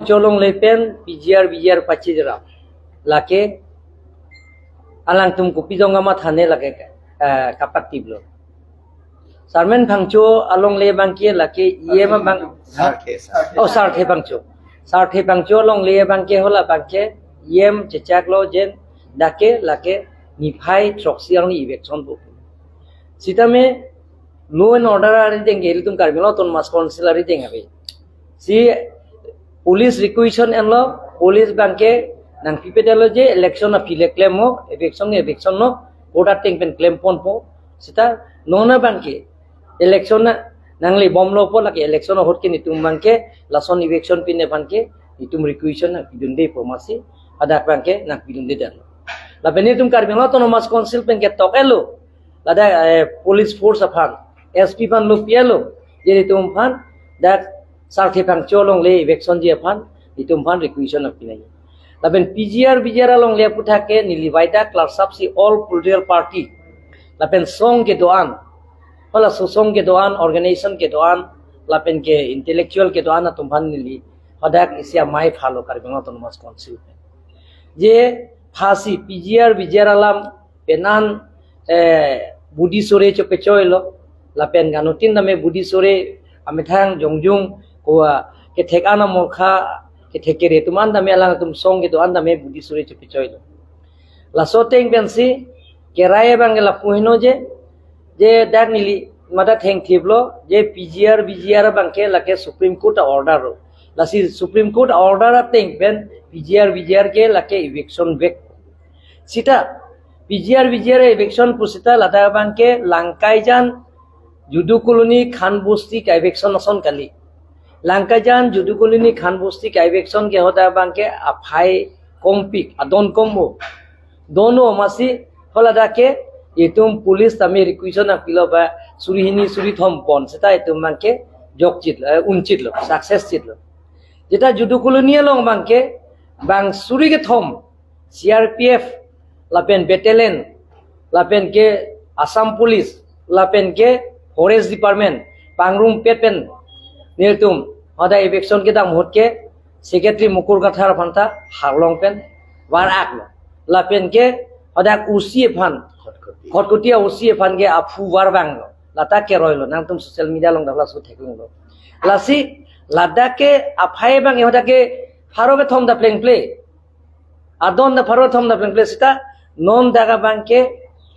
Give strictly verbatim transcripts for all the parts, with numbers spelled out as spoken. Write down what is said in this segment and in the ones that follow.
Cholongle pen P G R V G R pachi jera. Lake alangtum kopi jong kamathane lake, eh, kapatip lo. Sarmen Phangcho alongle abangke lake E M abang. Sarthe, Sarthe. Oh, Sarthe Phangcho. Sarthe Phangcho alongle abangke hala abangke E M chechak lo jen dak ke lake niphai throksi arni eviction po. Sitame law and order arideng ke ilitum Karbi Anglong Autonomous Council arideng ave. Si police requisition enlo, police abangke nangpipedet lo je election aphi le klemnon, eviction eviction non, court ateng pen klemponpo. Sita non abangke election na nanglebomlo pu lake election ahut ke netum abangke lason eviction pine abangke netum requisition nangpidunde pu masi hadak abangke nangpidunde dan. Lapen netum Karbi Anglong Autonomous Council pen ketok-et lo. Ladak, eh, police force aphan, S P aphan lo pielo, je netum aphan dak Sarthe Phangcho alongle eviction ji aphan netum aphan requisition nangpinai. Lapen P G R V G R alongle aputhak ke neli vaida klarsa si all political party lapen song kedo-an, hala so song kedo-an, organization kedo-an, lapen ke intellectual kedo-an atum aphan neli hadak isi amei phalo Karbi Anglong Autonomous Council pen. Je phasi P G R V G R alam penan, eh, budi sore chopechoi lo, lapen ganutin tame budi sore amethang jongjung ko, ah, kethek an amorkha, kethek kere atum an tame alangtum song kedo-an tame budi sore chopechoi lo. Laso ateng pensi kerai abang ke lapu heno je, je dak neli mata thengthip lo, je P G R V G R abangke lake Supreme Court a-order lo. Lasi Supreme Court a-order ateng pen P G R V G R ke lake eviction vek. Sita P G R V G R eviction pu sita ladak abangke Langkaijan Judu Colony Khan Bosti ka-eviction ason kali. Langkaijan Judu Colony Khan Bosti ka-eviction ke hadak abangke aphai kompik, adon kombo. Dono masi hala dak ke itum police tame requisition nangpilo ba suri hini suri thom pon sita itum abangke jokchit, eh, unchit lo, success chit lo. Jeta Judu Colony along abangke bang suri kethom C R P F lapen battalion lapen ke Assam Police lapen ke Forest Department pangrumpet pen nelitum hadak eviction kedam ahut ke Secretary Mukur Kathar aphan ta harlong pen var-ak lo. Lapen ke hadak O C aphan, Khatkhati. Khatkhati O C aphan ke aphu var vang lo. Lata keroi lo, nangtum social media along dak laso theklong lo. Lasi ladak ke aphai abang hadak ke pharo kethom ta plengple. Adon ta pharo kethom ta plengple sita non dak abangke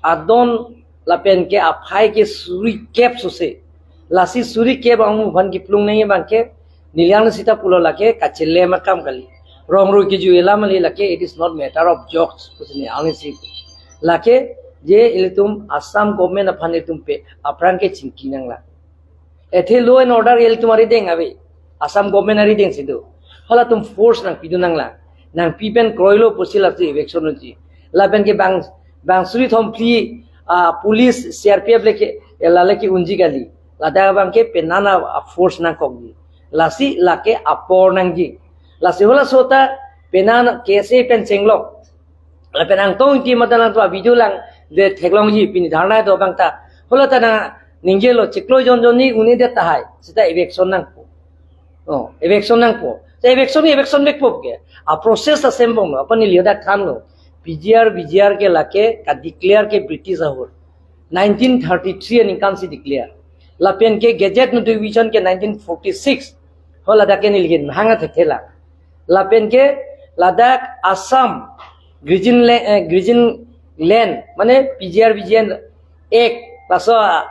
adon lapen ke aphai ke suri kep sose. Lasi suri kep amu aphan kiplung nangji abangke neli ang sita pulo lake kachelem akam kali. Rong rui kiju elam kali lake, it is not matter of jokes pusi neli ang si. Lake je ilitum Assam government aphan ilitum pe aphrang ke chingki nanglang. Athe law and order ilitum arideng ave. Assam government arideng si do. Halatum force nangpidun nanglang. Nangpi pen kroilo pusi lasi eviction unji. Lapen ke bang, bang suri thom phli, ah, police C R P F lake, eh, la lake unji kali. Ladak abangke penan a, a force nangkokji. Lasi lake apor nangji. Lasi halaso ta penan K S A pen chenglok. Lapen Angtong Ingti mate nangtum a-video lang de theklongji pini dharna do abang ta. Hala ta nangningje lo chiklo jon jon ni uni det tahai. Sita eviction nangpo. Oh, eviction nangpo. Sita eviction ni eviction vekpo ke. A-process ta same bom lo. Apot neli hadak thanlo. P G R V G R ke lake ka-declare ke British ahut. Nineteen thirty-three aningkan si declare. Lapen ke gazette notification ke nineteen forty-six. Hala dak ke neli hang athekthelang. Lapen ke ladak Assam Grazing La-, eh, Grazing Land, mane P G R V G R Act, laso, ah,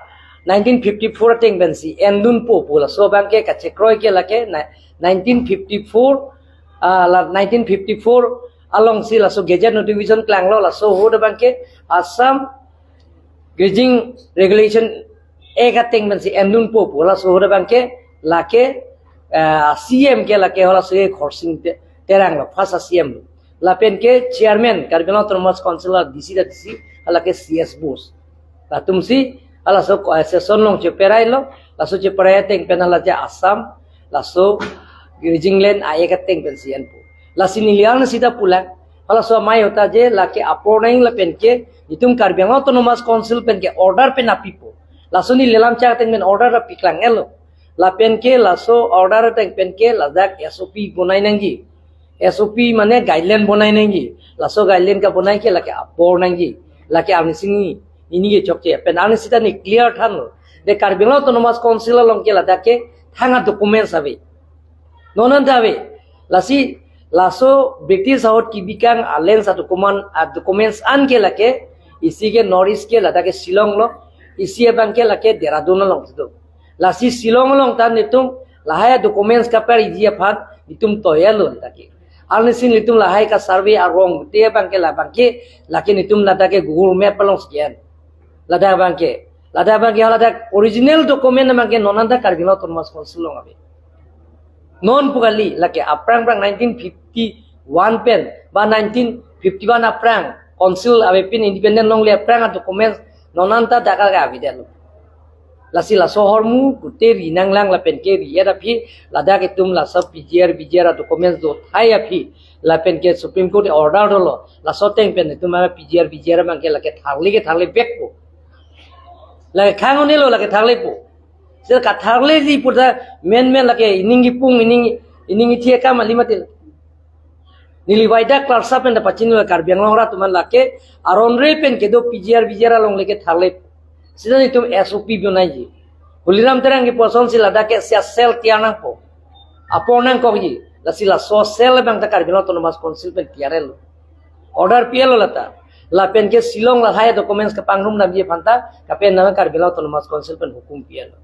nineteen fifty-four ateng pensi endunpo pu laso abangke kachekroi ke lake ni-, nineteen fifty-four, ah, la nineteen fifty-four along si laso gazette notification klanglo, laso ahut abangke Assam Grazing Regulation Act ateng pensi endunpo pu laso ahut abangke lake, eh, C M ke lake halaso Khorsing Te-, Terang lo, first C M lo. Lapen ke chairman Karbi Anglong Autonomous Council a D C ta D C, lake C S Bose. Latum si halaso ko-, eh, session along cheperai lo, laso cheperai ateng pen hala je Assam, laso Grazing Land Act ateng pensi enpo. Lasi neli ang sita pulang, halaso amei ahut ta je lake apor nang lapen ke itum Karbi Anglong Autonomous Council pen ke order pen apipo. Laso neli lamchak ateng pen order ta piklang-et lo. Lapen ke laso order ateng pen ke ladak S O P bonai nangji. S O P mane guideline bonai nangji. Laso guideline kabonai ke lake apor nangji. Lake arnisi ni, ini ke chokche. Pen arnisi ta ne clear thanlo. De Karbi Anglong Autonomous Council along ke ladak ke thang a-documents ave. Non anta ave. Lasi laso British ahut kebikang a-lands a-document, a-documents an ke lake, isi ke North East ke ladak ke Shillong lo, isi abang ke lake Dehradun along situ. Lasi Shillong along ta netum lahai documents kapariji aphan netum toya lo ladak ke. Arnisi netum lahai ka-survey arong te abang ke labang ke lake netum ladak ke Google Map along scan. Ladak abang ke, ladak abang ke, ladak original document abang ke non anta Karbi Anglong Autonomous Council along ave. Non pu kali, lake aphrang aphrang nineteen fifty-one pen ba nineteen fifty-one aphrang council avepin independent longle aphrang a-documents non anta dak ke avedetlo. Lasi laso ahormu kute ri nanglang lapen ke ri-et aphi ladak itum laso P G R, V G R a-documents do thai aphi lapen ke Supreme Court order dolo. Laso ateng pen itum a-P G R, V G R abang ke lake tharle ke tharle vekpo. Lake khang un-elo, lake tharlepo. Seta katharleji pu ta men men lake ining kipung, ining, ining ithi akam kali mati. Neli waida klarsa pen ta pachini, Karbi Anglong arat atum an lake aron re pen kedo P G R, V G R along lake tharle. Seta netum S O P bonaiji. Tuliram Terang kepusonsi ladak ke sia cell tiyar nangpo. Apor nangkokji. Lasi laso cell abang ta Karbi Anglong Autonomous Council pen tiyar-etlo. Order pi-etlo lata. Lapen ke Shillong lahai documents kapangrum damji aphan ta, kapen nama Karbi Anglong Autonomous Council pen hukum pi-etlo.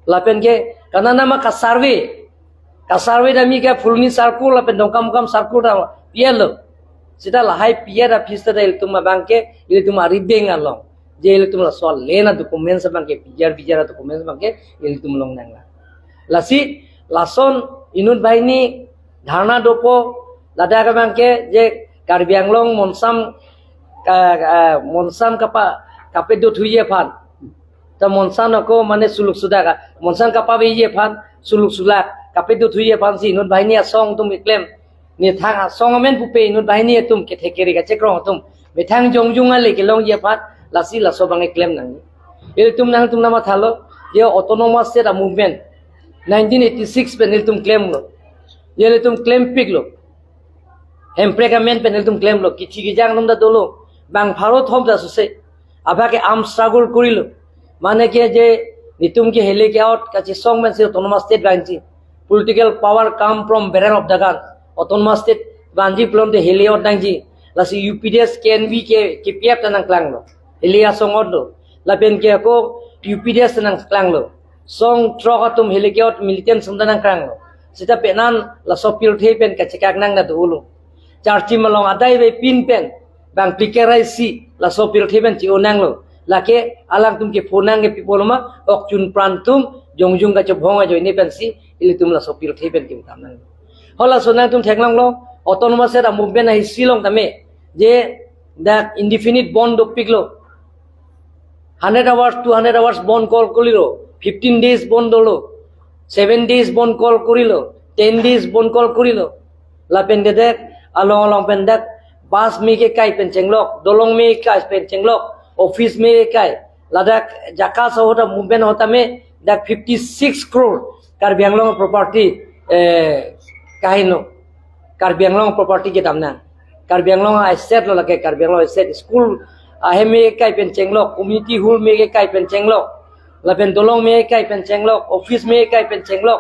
Lapen ke kanana ma ka-survey, ka-survey damji ke Phuloni circle lapen Dongkamukam circle ta pi-etlo. Seta lahai pi-et aphi seta ilitum abang ke, ilitum arideng along, je ilitum laso a-land a-documents abang ke, P G R, V G R a-documents abang ke ilitum long nanglang. Lasi lason inut banghini dharna dopo, ladak abang ke je Karbi Anglong monsam ka, ka, monsam kapa, kapedo thuji aphan. Ta monsam ako mane suluk sudak, monsam kapaveji aphan, suluk sulak kapedo thuji aphansi inut banghini asong atum keklem. Methang asong amen pupe inut banghini atum kethek kere kachekrong atum methang jongjung ale kelongji aphan lasi laso abang keklem nang. Ilitum nangtum namathalo, je Autonomous State a-movement nineteen eighty-six pen ilitum klemlo. Je ilitum klempiklo. Hemprek amen pen ilitum klemlo. Kithi kejang atum ta dolo. Bang pharo thom ta suse. Abang ke arm struggle korilo. Mane ke je netum ke hilly ke-ot kachesong pensi Autonomous State vangji. Political power come from barrel of the gun. Autonomous State vangji pulote hilly ot nangji. Lasi U P D S, K N V ke, K P F ta nangklanglo. Hilly asong ot lo. Lapen ke ako U P D S ta nangklanglo. Song throk atum hilly ke-ot militant song ta nangklanglo. Seta penan laso pirthe pen kachekak nang na dolo. Charchim along adai avepin pen bang plikerai si laso pirthe pen chi-o nanglo. Lake alangtum kepho nang ke pi pulo ma, okchun pran atum jongjung kachobhong ajoine pensi ilitum laso pirthe pen kemtam nanglo. Ho laso nangtum theklonglo, Autonomous State a-movement a-history along tame, je dak indefinite bandh dopiklo. Hundred hours, two hundred hours bandh kol korilo, fifteen days bandh dolo, seven days bandh kol korilo, ten days bandh kol korilo. Lapen ke dak along along pen dak bus me kekai pen chenglok, dolong me kekai pen chenglok, office me kekai. Ladak Jakka Sahota movement ahut tame dak fifty-six crore Karbi Anglong property, eh, kaheno. Karbi Anglong property kedam nang. Karbi Anglong a-asset lo lake, Karbi Anglong asset, school ahem me kekai pen chenglok, community hall me kekai pen chenglok, lapen dolong me kekai pen chenglok, office me kekai pen chenglok,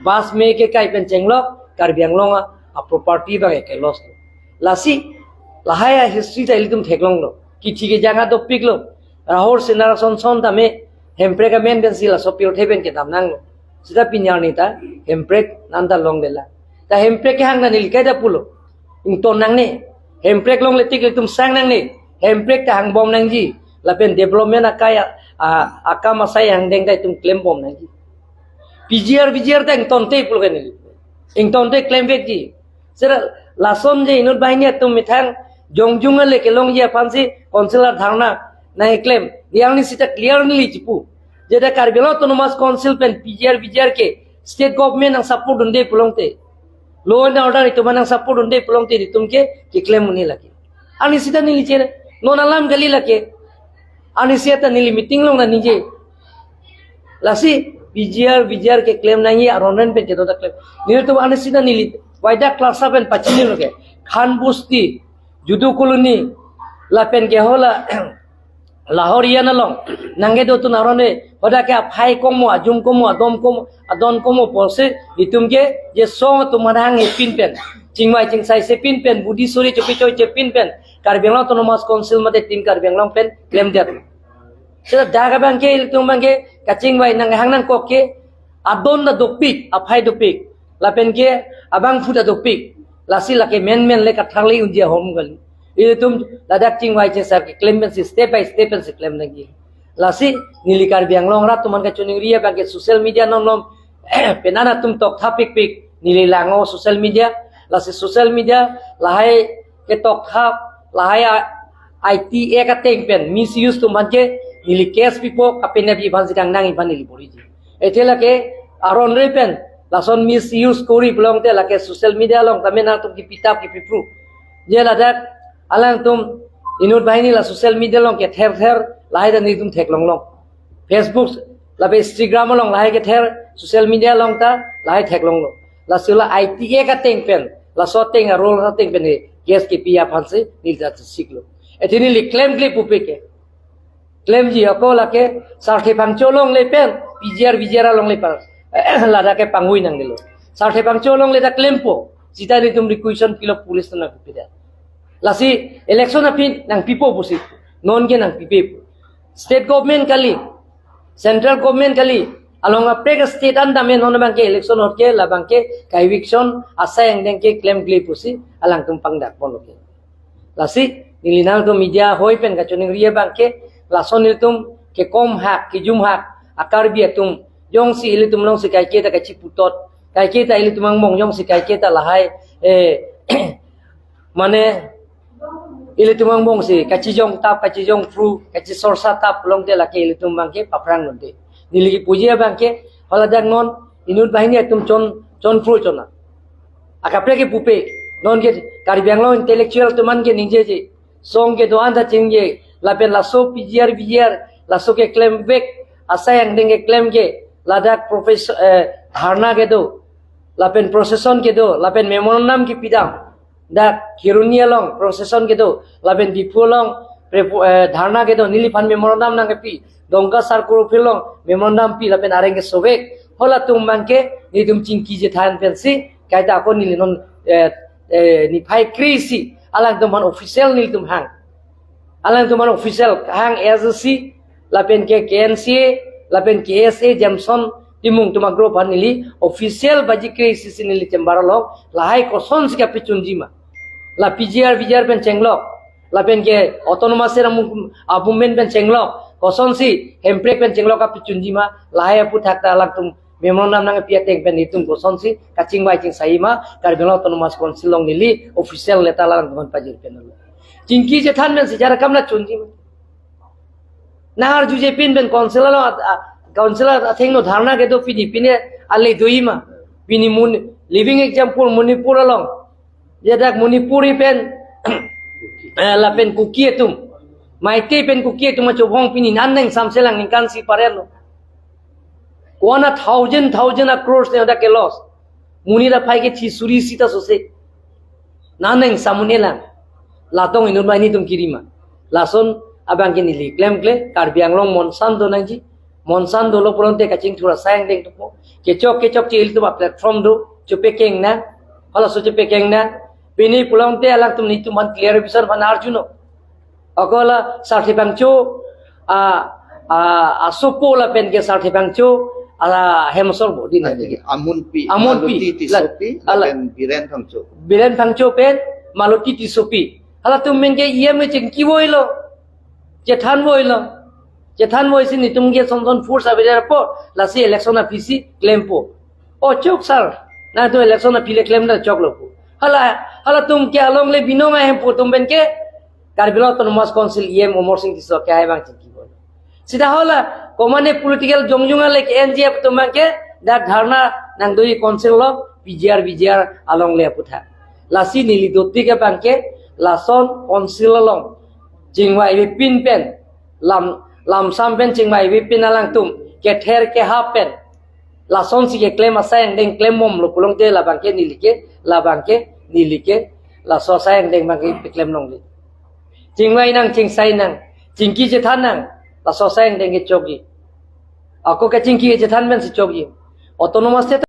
bus me kekai pen chenglok, Karbi Anglong a, a-property abang ke loss lo. Lasi lahai a-history ta ilitum theklonglo. Kithi kejang adopiklo. Rahul Singh Narason son tame Hemprek amen pensi laso pirthe pen kedam nanglo. Seta pini arni ta Hemprek nanta longlelang. Ta Hemprek kehang ta neli kaita pulo. Ington nangne. Hemprek longle tik ilitum sang nangne. Hemprek ta hangbom nangji. Lapen development akai a, a, akam asai angdeng ta itum klembom nangji. P G R, V G R ta ingtonte pulo ke neli. Ingtonte klemvekji. Seta lason je inut banghini atum methang jongjung ale kelongji aphansi council a-dharna nangkeklem. Yang ni seta clear neli chipu. Je dak Karbi Anglong Autonomous Council pen P G R, V G R ke state government nang support dunde pulote, law and order itum nang support dunde pulote itum ke keklem un-e lake. Arnisi ta neli chere. Non alam kali lake. Arnisi ta neli meeting along nangne. Lasi P G R, V G R keklem nangji aron pen kedo ta klem. Nelitum anisina neli, waida klasa pen pachinilo ke. Khan Bosti, Judu Colony, lapen ke hala, Lahorian along, nangkedotun aron e, hoda ke aphai komo, ajum komo, adom komo, adon komo pusi, itum ke, je song atum manang epin pen, chingvai chingsai sepin pen, budi suri chopi choi chepin pen, Karbi Anglong Autonomous Council mate Team Karbi Anglong pen, klemdet. Seta dak abang ke, ilitum abang ke, kachingvai nanghang nangkok ke, adon ta dopik, aphai dopik. Lapen ke, abangphu ta dopik. Lasi lake menmen le katharli unji ahom kali. Ilitum ladak chingvai chingsai keklem pensi step by step pensi klem nangji. Lasi neli Karbi Anglong arat atum aphan kachiningri abang ke social media non lom penang atum tokthap pikpik. Neli langnon social media. Lasi social media lahai ketokthap, lahai a-, I T Act ateng pen misuse atum aphan ke neli case pipo, kapen abi aphansi kangnang aphan neli boriji. Athe lake aron re pen, lason misuse kori pulote lake social media along tame nangtum kipi tap kipi pru. Je ladak alangtum inut banghini la social media along kether ther, lahai ta nelitum theklonglong. Facebook, lapen Instagram along lahai kether, social media along ta lahai theklonglong. Lasi la I T Act ateng pen, laso ateng a-rule ateng pen he, case kipi aphansi neli ta siklo. Athe neli klemkle pupe ke. Klemji ako lake, Sarthe Phangcho along le pen, P G R V G R along le pen, ladak ke pangvoi nanglelo. Sarthe Phangcho along le ta klempo, seta nelitum requisition pilo police atum nangpipida. Lasi election aphi nangpipo pusi, non ke nangpipe. State government kali, central government kali, along kaprek state an tame non abang ke election ahut ke, labang ke, ka-eviction, asai angdeng ke klemkle pusi, alangtum pangdak ponlo ke. Lasi, neli nangtum media hoi pen kachiningri abang ke, lason nelitum kekom hak, kejum hak, a-Karbi atum, jongsi ilitum alongsi kaiketa kachiputot, kaiketa ilitum angbong jongsi kaiketa lahai, eh, mane, ilitum angbongsi, kachijong tap, kachijong pru, kachisorsa tap, pulote lake ilitum abang ke, paphrang lonte. Neli kipuji abang ke, haladak non, inut banghini atum chon, chon pru chona. Akaprek ke pupe, non ke Karbi Anglong intellectual atum aphan ke ningjeje. Song kedo-an ta chingje, lapen laso P G R, V G R, laso keklemvek, asai angdeng keklem ke, ladak professor, eh, dharna kedo, lapen procession kedo, lapen memorandum kepidam. Dak Kheroni along procession kedo, lapen Diphu along prepo-, eh, dharna kedo, neliphan memorandum nangkepi, Dongka Circle Office along memorandum pi, lapen areng kesovek, halatum abang ke, nelitum chingki chethan pensi, kaita ako neli non, eh, eh, niphai kre-isi, alangtum aphan official nelitum hang. Alangtum aphan official hang A S D C, lapen ke K N C A, lapen K S A, Jameson Timung atum a-group aphan neli official baji kre-isi si neli chamber along, lahai kosonsi kapachunji ma. La P G R, V G R pen chenglok, lapen ke autonomous state amu-, a-movement pen chenglok, kosonsi Hemprek pen chenglok kapachunji ma, lahai aphuthak ta alangtum memorandum nangpi ateng pen itum kosonsi kachingvai chingsai ma, Karbi Anglong Autonomous Council along neli official letter alangtum aphan pajir pen lo. Chingki chethan pensi jara kam la chunji ma. Nang arjuje pin pen council along at-, a, council athengno dharna kedo pini, pine ale doji ma. Pini mun, living example Manipur along. Jadak Manipuri pen, eh, lapen Kuki atum. Meitei pen Kuki atum achobong pini nang nangsamselang ningkan isi parelo. One a thousand, thousand a crores ne dak ke loss. Monit aphai ke thi suri sita sose. Nang nangsamun-elang. Latum inut banghini atum kiri ma. Lason abang ke neli klemkle, Karbi Anglong monsan do nangji. Monsan dolo pulote kachingthur asai angdeng thupo. Kechok kechokche ilitum a-platform do, chepekeng nang. Halaso chepekeng nang. Pini pulote alangtum nelitum aphan clarification aphan arjuno. Ako la Sarthe Phangcho, a, a, asopo lapen ke Sarthe Phangcho, a, hemsor bodi na. Amunpi, Amunpi. Maluti Tissopi, La, ala. Lapen Biren Phangcho. Biren Phangcho pen, Maluti Tissopi. Halatum amen ke E M ke chingki voilo. Chethan voilo. Chethan voisi nelitum ke sonson force avedet apot, lasi election aphi si klempo. O chok sir, nangtum election aphi le klemdet choklo pu. Hala, halatum ke along le binong ahemphu atum pen ke, Karbi Anglong Autonomous Council E M Amarsing Tisso ke hai abang chingki voilo. Seta hala, komane political jongjong ale ke N G F atum abang ke, dak dharna nangdoji council along, P G R, V G R along le aphuthak. Lasi neli doti ke abang ke, lason council along. Chingvai avepin pen, lam, lamsam pen chingvai avepin alangtum, kether kehap pen. Lasonsi keklem asai angdeng klembomlo pulote labangke neli ke, labangke neli ke, laso asai angdeng abangke peklem longle. Chingvai nang, chingsai nang, chingki chethan nang, laso asai angdeng ke chokji. Ako kachingki kachethan pensi chokji. Autonomous state